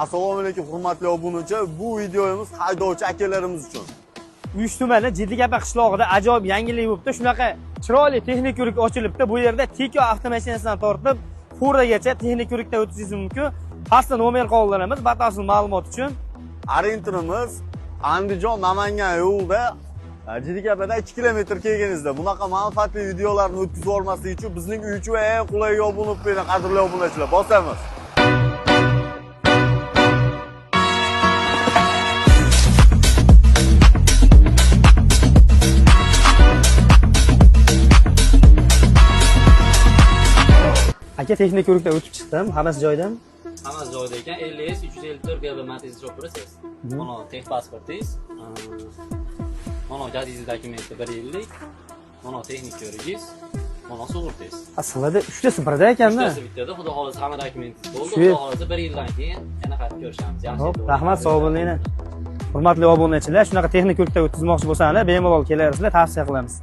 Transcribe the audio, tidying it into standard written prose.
Assalomu alaykum, hurmatli obunachi. Bu videomiz haydovchi akalarimiz uchun. Uch tumani Jiddigapa qishlog'ida ajoyib yangilik bo'libdi. Shunaqa chiroyli texnik ko'rik ochilibdi. Bu yerda Tiko avtomashinasidan tortib Furagacha texnik ko'rikdan o'tkazishingiz mumkin. Pastda nomer qoldiramiz batafsil ma'lumot uchun. Orientirimiz Andijon Namangan yo'lida, Jiddigapadan 2 kilometr kelganingizda bunaqa manfaatli videolarni o'tkazib yubormaslik uchun bizning uychi va eng qulay obuna bo'lib, qadrli obunachilar, bosamiz. Aka, texnik ko'rikdan o'tib chiqdim. Hammasi joyidami? Hammasi joyida ekan. 50 S 354 GB Matiz shoförisiz. Mana tex pasportingiz, mana gazingiz dokumenti 1 yillik, mana texnik ko'rigingiz, mana sug'urtangiz. Aslida uchtasi birda ekanda. Uchtasi bittada, xudo xohlasa hamma dokumentingiz bo'ldi. Shu- Xudo xohlasa 1 yildan keyin yana qaytib ko'rishamiz. Yaxshi. Xo'p, rahmat, sog' bo'linglar. Hurmatli obunachilar, shunaqa texnik ko'rikdan o'tkazmoqchi bo'lsanglar, bemalol kelaversizlar, tavsiya qilamiz.